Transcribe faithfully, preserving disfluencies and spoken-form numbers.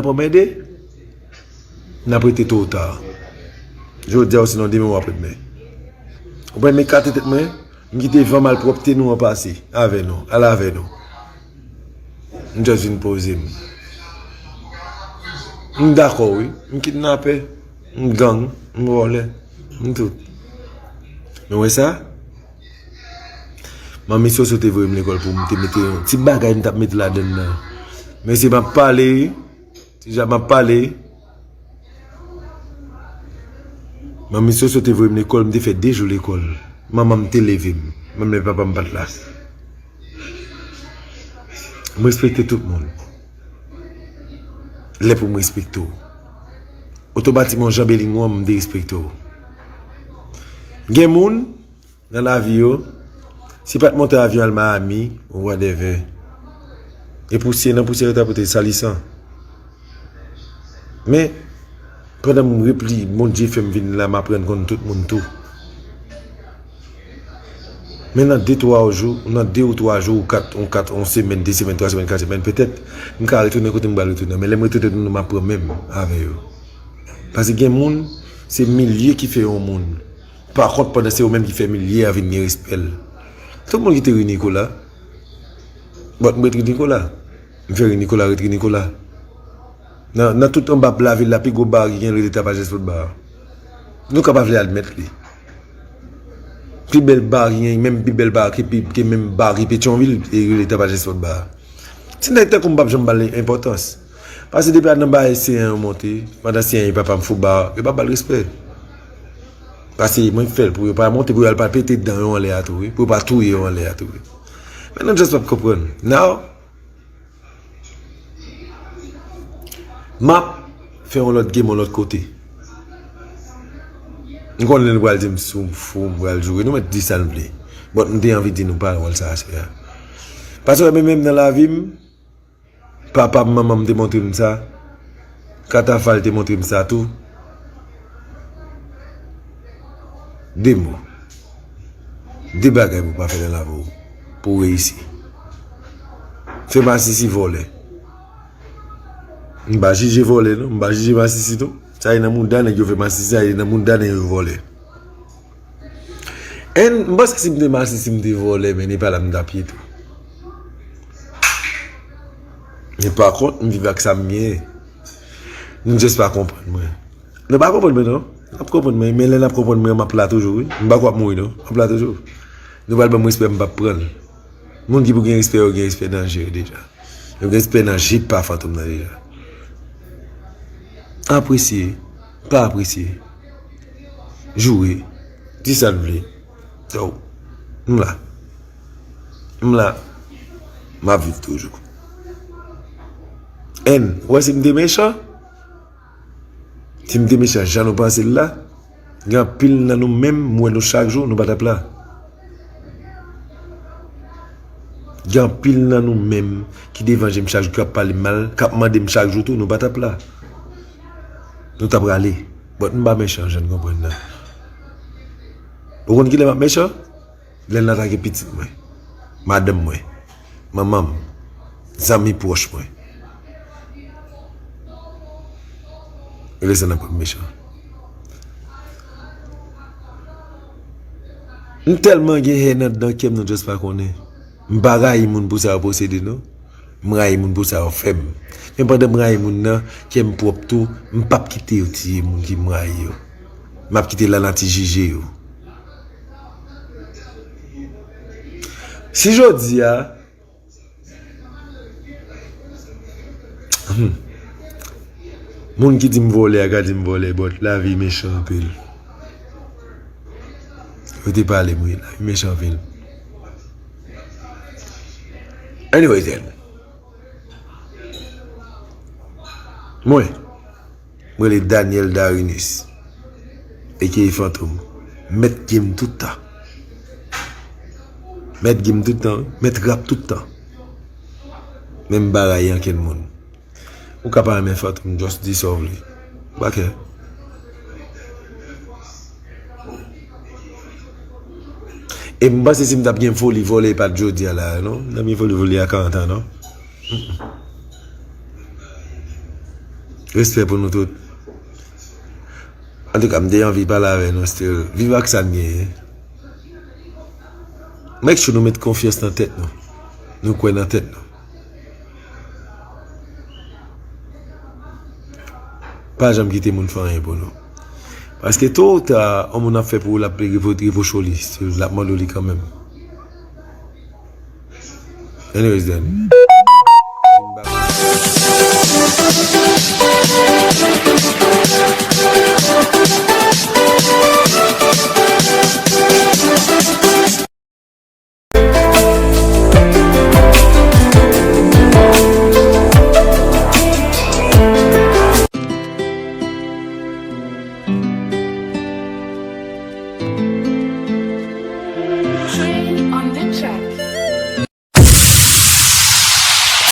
Bon, mède, n ap rete to ou ta. Jodi a, osinon demen w ap renmen. Ou pa renmen kate tèt mwen, m kite van malpwòpte nou an pase avè nou, al avè nou. M just vin poze m. M dakò, wi. M kidnapè, m gang, m vòlè, m tout. Men wè sa? Manmi Soso te voye m lekòl pou m te mete yon ti bagay m t ap mete ladann nan. Mesye, m ap pale, wi. Ti jan m ap pale. Manmi Soso te voye m lekòl, m te fè de jou lekòl. Manman m te leve m, menm lè papa m pa t la. M respekte tout moun. Lè pou m respekte w, otomatikman, w janbe liy nwa m, m derespekte w. Gen moun nan lavi yo, si pa t monte avyon al Miami, ou whatever. E pousyè, nan pousyè yo ta pote salisan. Men, pandan m repli, Bondye fè m vin la, m aprann konn tout moun tou. Men nan de, twa jou, nan de ou twa jou, ou kat, ou kat, yon semèn, de semèn, twa semèn, kat semèn, petèt, m ka retounen kote m pral retounen. Men lè m retounen, m ap pran men m avè yo. Paske gen moun, se milye ki fè yon moun. Pa kont, pandan se ou menm ki fè milye a vin gen respè l. Tout moun ki te ri Nikola, bon, m ret ri Nikola. M fè ri Nikola, ret ri Nikola. Nan, nan tout anba lavil la, pi gwo bar ki gen rele Tapajès Potba a. Nou ka pa vle admèt li. Pi bèl bar ki gen, menm pi bèl bar ki pi, ki menm bar ki Petyonvil, e rele Tapajès Potba a. Ti nèg tankou m p ap janm ba l enpòtans. Paske depi a nan bagay seyan yo monte, pandan seyan e papa m fou ba, yo pa ba l respè. Paske mwen fè l pou yo pa monte, pou yo al pa pete dan yo anlè a tou, wi. Pou yo pa touye yo anlè a tou, wi. Men nou just p ap konprann. Now, m ap fè yon lòt game yon lòt kote. M konnen nou pral di m sou m fou, m pral joure. Nou mèt di sa n vle. But m te anvi di nou pawòl sa aswè a. Paske mwen menm nan lavi m, papa m, manman m te montre m sa. Katafal te montre m sa tou. De mo. De bagay pou w pa fè nan lavi w. Pou w reyisi. Fè masisi vòlè. M pa jije vòlè, non. M pa jije masisi, non. Sa ye nan mouda nèg yo fè masisi, sa ye nan mouda nèg yo vòlè. And m panse si m te masisi, si m te vòlè, men e pa la m t ap ye tou. Men pa kont, m viv ak sa m genyen. Nou just pa konprann mwen. Nou pa konprann mwen, non. N ap konprann mwen, men lè n ap konprann mwen, m ap la toujou, wi. M pa kwè ap mouri, non. M ap la toujou. Nou pral ban m respè, m p ap pran l. Moun ki pou gen respè yo, gen respè nan je yo deja. Yo gen respè nan je pa Fantom nan deja. Apresye, pa apresye. Joure, di sa n vle. Yo, m la. M la. M ap viv toujou. And, ou wè si m te mechan? Si m te mechan jan nou panse l la, gen anpil nan nou menm, m wè nou chak jou, nou pa t ap la. Gen anpil nan nou menm ki devan je m chak jou, k ap pale m mal, k ap mande m chak jou tou, nou pa t ap la. Nou t ap rale. But m pa mechan, jan n konprann nan. Ou konn kilè m ap mechan? Lè n atake pitit mwen, madanm mwen, manman m, zanmi pwòch mwen. E lè sa n ap mechan. M tèlman gen hèn anndan kè m, nou just pa konnen. M pa rayi moun pou sa yo posede, non. M rayi moun pou sa yo fè m. Men pandan m rayi moun nan, kè m pwòp tou, m p ap kite yo tiye moun ki m rayi yo. M ap kite lanati jije yo. Si jodi a, hmm, moun ki di m vòlè a ka di m vòlè, but lavi mechan anpil. Yo te pale m, wi, lavi mechan anpil. Anyway, then. Mwen, mwen rele Daniel Darinis, aka Fantom. Mèt game tout tan. Mèt game tout tan, wi. Mèt rap tout tan. Men m pa rayi ankenn moun. Ou ka pa renmen Fantom, just di sa w vle. M pa care. E m panse si m t ap gen foli vòlè, e pa t jodi a la, non. M t ap gen foli vòlè a karant an, non. Mm-mm. Respè pou nou tout. Antouka, m te anvi pale avè nou still. Viv ak sa n genyen. Make sure nou met konfyans nan tèt nou. Nou kwè nan tèt nou. Pa janm kite moun fè anyen pou nou. Paske to ou ta, yon moun ap fè pou ou, l ap repwoche w li, l ap mande w li kanmenm. Anyways then.